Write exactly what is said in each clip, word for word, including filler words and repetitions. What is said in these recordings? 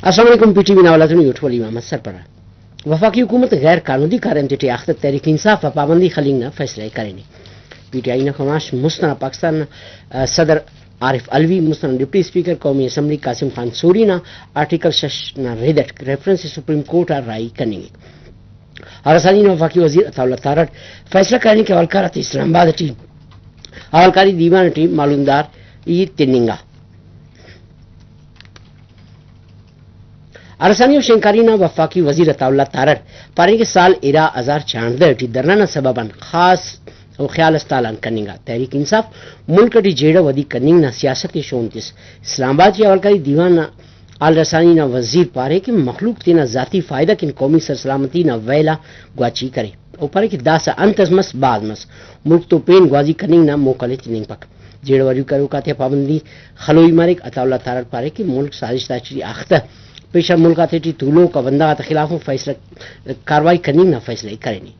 السلام علیکم، پی ٹی وی نا حوالہ تون یوٹھ ولی محمد سرپرہ۔ وفاقی حکومت غیر قانونی کاریم تیٹی آختہ تحریک انصاف آ پابندی خلنگ نا فیصلہ ءِ کرینے۔ پی ٹی آئی نا کماش مست ئنا پاکستان نا، آ، صدر عارف علوی، مست ئنا ڈپٹی اسپیکر قومی اسمبلی قاسم خان سوری نا آرٹیکل شش نا رد اٹ ریفرنس سپریم کورٹ آ راہی کننگک۔ آراسانی نا وفاقی وزیر عطا اللہ تارڑ فیصلہ کرینے کہ حوالکار آتے اسلام آباد اٹی حوالکاری دیوان اٹی معلومدار ئی تننگا۔ آراسانی و شینکاری نا وفاقی وزیر عطا اللہ تارڑ پارے کہ سال ارا ہزار چانڑدہ ٹی دھرنا نا سبب آن خاص و خیال اس تالان کننگا۔ تحریک انصاف ملک اٹی جھیڑہ ودی کننگ نا سیاست ءِ شون تس۔ اسلام آباد ٹی حوالکاری دیوان نا حال رسانی نا وزیر پارے کہ مخلوق تینا ذاتی فائدہ کن قومی سرسلامتی نا ویل آ گواچی کرے۔ او پارے کہ داسہ انت اس مس، بھاز مس، ملک تو پین گوازی کننگ نا موکل ءِ تننگپک۔ جھیڑہ وری کروک آتیا پابندی خلوئی مریک۔ عطا اللہ تارڑ پارے کہ ملک سازش تا ٹی آختہ، پیشہ ملک آتے ٹی تولوک آ بندغ آتا خلاف ہم فیصلہ، کاروائی کننگ نا فیصلہ ءِ کرینے۔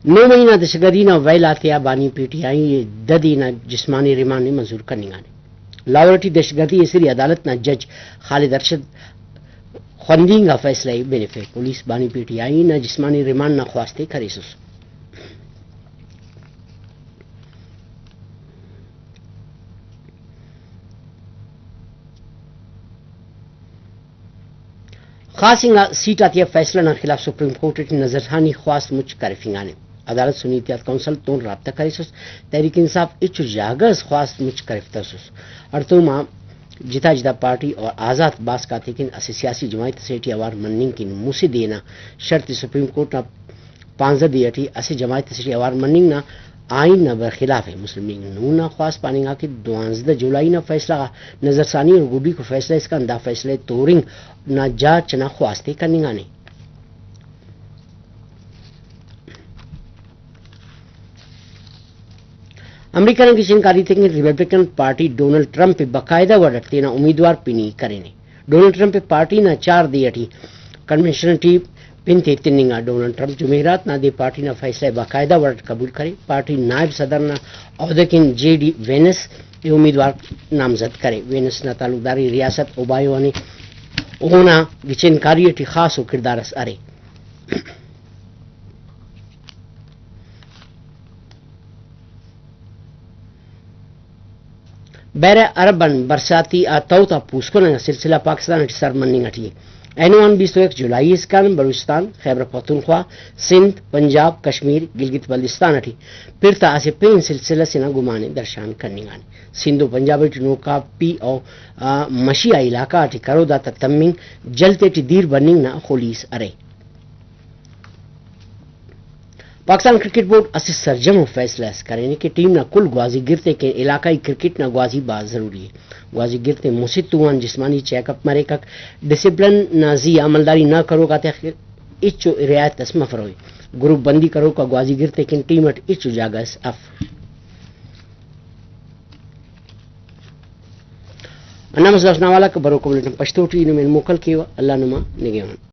نو مئی نا دہشت گردی نا ویل آتیا بانی پی ٹی آئی ددے نا جسمانی ریمانڈ ءِ منظور کننگانے۔ لاہور ٹی دہشت گردی ایسری عدالت نا جج خالد ارشد خوندی انگا فیصلہ ءِ بنفے۔ پولیس بانی پی ٹی آئی نا جسمانی ریمانڈ نا خواست ءِ کریسس۔ خاص انگا سیٹ آتیا فیصلہ نا خلاف سپریم کورٹ اٹی نظرثانی خواست مچ کرفنگانے۔ عدالت سنی اتحاد کونسل تون رابطہ کریسس، تحریک انصاف ہچو جاگہ اس خواست مچ کرفتوسس۔ ہڑتوم آ جتا جتا پارٹی اور آزات باسک آتے کن اسہ سیاسی جماعت اسے ٹی اوار مننگ کن مسہ دے نا شرط سپریم کورٹ نا پانزدہ دے ٹی اسہ جماعت اسے ٹی اوار مننگ نا آئین نا برخلاف ءِ۔ مسلم لیگ نون نا خواست پاننگا کہ دوانزدہ جولائی نا فیصلہ غا نظرثانی اور گڈیکو فیصلہ اسکان دا فیصلہ ءِ تورنگ نا جاچ نا خواست ءِ کننگانے۔ امریکہ نا گچین کاری تیکن ریپبلکن پارٹی ڈونلڈ ٹرمپ ءِ باقاعدہ وڑ اٹ تینا امیدوار پنی کرینے۔ ڈونلڈ ٹرمپ ءِ پارٹی نا چار دے اٹی کنونشن اٹی پن تے تننگا۔ ڈونلڈ ٹرمپ جمعرات نا دے پارٹی نا فیصلہ ءِ باقاعدہ وڑ اٹ قبول کرے۔ پارٹی نائب صدر نا عہدہ کن جے ڈی وینس ءِ امیدوار نامزد کرے۔ وینس نا تعلقداری ریاست اوبایو آن ءِ، اونا گچین کاری اٹی خاص ءُ کڑدار اس ارے۔ بحیرہ عرب آن برساتی آ تہو تا پوسکن انگا سلسلہ پاکستان اٹی سر مننگ اٹی ءِ۔ اینو آن بیست و یک جولائی اسکان بلوچستان، خیبر پختونخوا، سندھ، پنجاب، کشمیر، گلگت بلتستان اٹی پھر تا اسہ پین سلسلہ سے نا گمان ءِ درشان کننگانے۔ سندھ و پنجاب اٹی نوکاپی و، آ، مشی آ علاقہ اٹی کروداتا تمنگ جل تیٹی دیر بننگ نا خلیس ارے۔ پاکستان کرکٹ بورڈ اسہ سرجم ءُ فیصلہ اس کرینے کہ ٹیم نا کل گوازی گر تیکن علاقائی کرکٹ نا گوازی بھاز ضروری ءِ۔ گوازی گر تے مسہ تو آن جسمانی چیک اپ مریکک، ڈسپلن نا زی آ عملداری نہ کروک آتے آخر ہچو رعایت اس مفروئی۔ گروپ بندی کروک آ گوازی گر تیکن ٹیم اٹ ہچو جاگہ اس اف۔ ہندا مسئلہ اس نا حوالہ کہ بروکا بلیٹن پشتو ٹی نمے موکل کیوہ۔ اللہ نما نگہبان۔